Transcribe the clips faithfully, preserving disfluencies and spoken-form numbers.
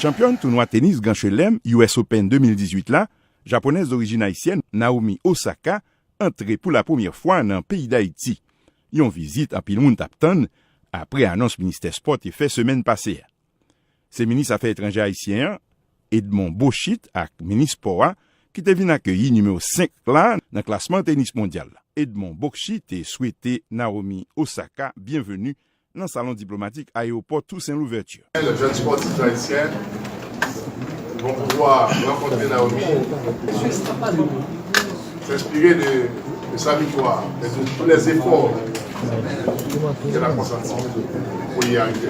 Chanpyòn tounwa tenis Gran Chelèm U S Open de mil dizuit la, Japonèz dorijin ayisyèn Naomi Osaka antre pou lapremyè fwa nan peyi Dayiti. Yon vizit anpil moun t ap tann apre anons ministè spò te fè semèn pase a. Se minis afè etranjè ayisyen an, Edmond Bochit, ak minis spò a ki te vin akeyi nimewo senk la nan klasman tenis mondyal la. Edmond Bochit te swete Naomi Osaka byenveni nan salon diplomatik ayewopò Toussaint Louverture. Le jeune sportif haïtien vont pouvoir rencontrer Naomi, s'inspirer de, de sa victoire et de tous les efforts qu'elle a consentis pour y arriver.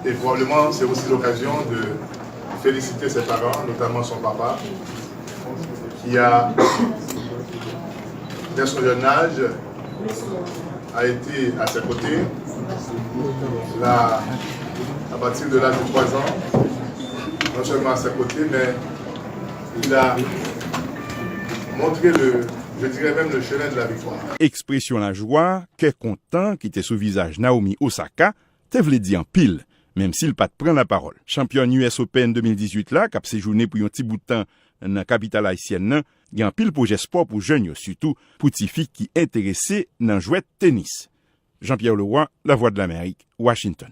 Et probablement, c'est aussi l'occasion de féliciter ses parents, notamment son papa, qui a, dès son jeune âge, a été à ses côtés. Là, à partir de l'âge de trois ans, non seulement à ses côtés, mais il a montré le, je dirais même le chemin de la victoire. Ekspresyon lajwa, kè kontan ki te sou vizaj Naomi Osaka te vle di anpil, menm si l pa t pran lapawòl. Chanpyòn U S Open de mil dizuit la, k ap sejounen pou yon ti bout tan nan kapital ayisyèn nan, gen anpil pwojè spò pou jèn yo, sitou pou tifi ki enterese nan jwèt tenis. Jean-Pierre Leroy, Lavwadlamerik, Washington.